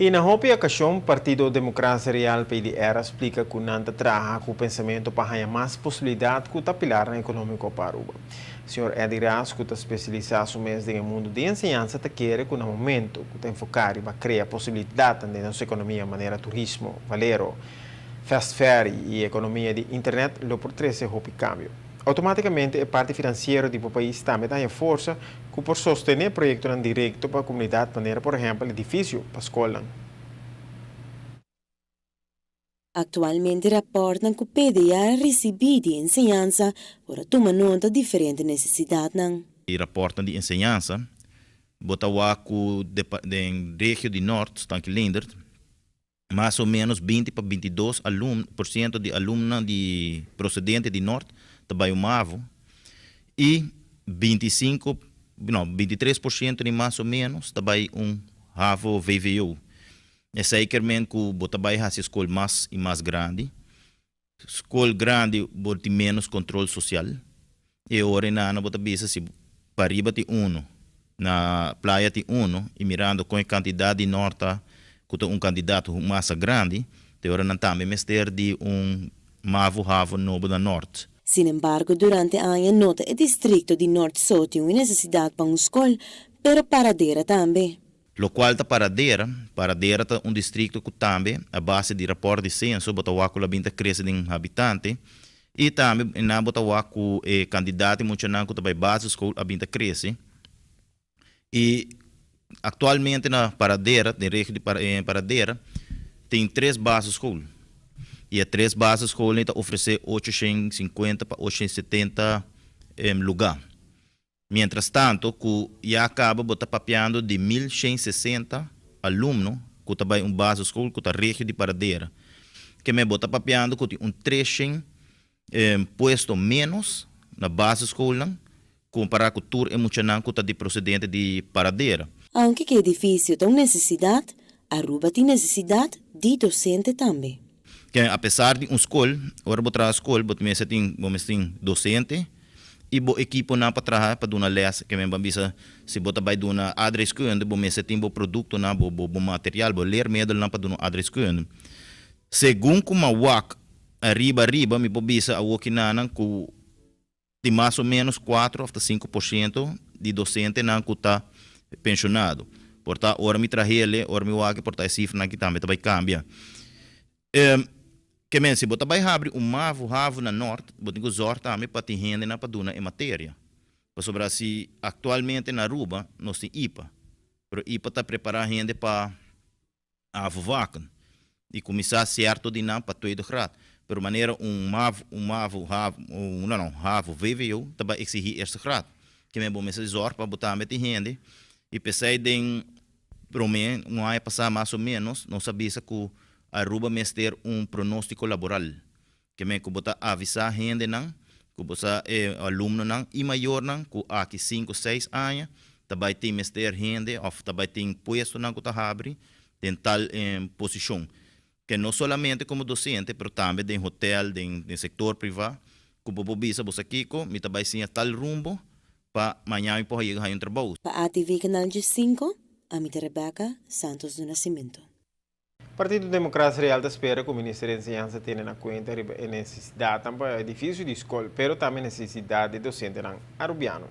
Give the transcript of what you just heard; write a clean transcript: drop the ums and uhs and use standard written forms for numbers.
Y na hopi ocasion Partido Democracia Real, PDR, a splica cu nan ta traha cu pensamento pa haya mas posibilidad cu ta pilarnan economico pa Aruba. Señor Eddie Ras cu ta specialisa su mes den e mundo di enseñansa ta kere cu na momento cu ta enfoca riba crea posibilidadnan den nos economia manera turismo, Valero, fast ferry y economia di internet lo por trece hopi cambio. Automaticamente e parti financiero di bo pais tambe ta haya forsa cu por sostene proyectonan directo pa comunidad manera por ehempel edificio pa scolnan. Actualmente raportnan cu PDA a ricibi di enseñansa por a tuma nota diferente necesidadnan. E raportnan di enseñansa bo ta wak cu den regio di Noord, Stanky Leendert, Mas o ménos 20 pa 22 alum porsiento di alumnonan di prosedente di Nort ta bai un mavo i 25, no, 23% di mas o ménos ta bai un havo vvo. Esei kier men ku bo ta bai hasi e skol mas i mas grandi. Skol grandi bo tin ménos kontrol sosial. E ora enana bo ta bisa si pariba tin uno, na playa tin uno i mirando kon e kantidat di nort ta ku ta un kandidat masa grandi, te ora nan tambe mester di un mavo havo nobo na nort. Sinembargo durante aña no ta e distrikto di Nort so tin un nesesidat pa un skol, pero Paradera tambe. Lokual ta Paradera, Paradera ta un distrikto ku tambe a base di rapòrt di senso bo ta wak ku lo a bin ta krese den habitante i tambe nan bo ta wak ku e kandidat di muchanan ku ta bai basisschool a bin ta krese i aktualmente na Paradera den regio di Paradera tin tres basisschool i e tres basisschoolnan ta ofresé 850 pa 870 lugá. Mientras tanto ku ya kaba bo ta papiando di 1160 alumno ku ta bai un basisschool ku ta regio di Paradera. Ke men bo ta papiando ku tin un 300 puesto ménos na basisschoolnan kompará ku tur e muchanan ku ta di prosedente di Paradera. Aunke ku e edifisio ta un nesesidat, Aruba tin nesesidat di dosente tambe. Ke apesar di un skol, ora bo traha skol bo mester tin bo mester tin dosente i bo ekiponan pa traha pa duna lès. Ke men bo a bisa si bo ta bai duna aardrijkskunde bo mester tin bo produktonan, bo bo bo material, bo leermiddelnan pa duna un aardrijkskunde. Segun ku mi a wak ariba ariba mi por bisa awokinan ku Tin mas o ménos kuater òf ta 5% di dosentenan ku ta penshonado. Por ta ora mi trahele, ora mi wak por ta e sifranan aki tambe ta bai kambia. Ke men, si bo ta bai habri un mavo havo na nòrt, bo tin ku zòrg tambe pa tin hendenan pa duna e materia. Pasobra si aktualmente na Aruba nos tin ipa, pero ipa ta prepará hende pa Afwaken i kuminsá sierto di nan pa tweede graad. Pero manera un mavo, un mavo, hav, un, no, no, havo, vwo ta bai eksigí eerste graad. Ke men bo mester zòrg pa bo tambe tin hende. I p'esei den promé un aña pasá mas o ménos nos a bisa ku Aruba mester un pronóstiko laboral. Ke men ku bo ta avisá hendenan, ku bo sa e alumnonan i mayornan ku aki 5, 6 aña ta bai tin mester hende òf ta bai tin puestonan ku ta habri den tal posishon. Ke no solamente komo dosente pero tambe den hotèl, den sektor privá ku bo por bisa bo sa kiko mi ta bai siña tal rumbo pa maña mi por yega haña un trabou. Pa ATV Canal 5, ami ta Rebecca Santos do Nascimento. Partido Democracia Real ta spera cu Minister di Enseñansa tene na cuenta riba e necesidadnan pa edificio di scol, pero tambe necesidad di docentenan Arubiano.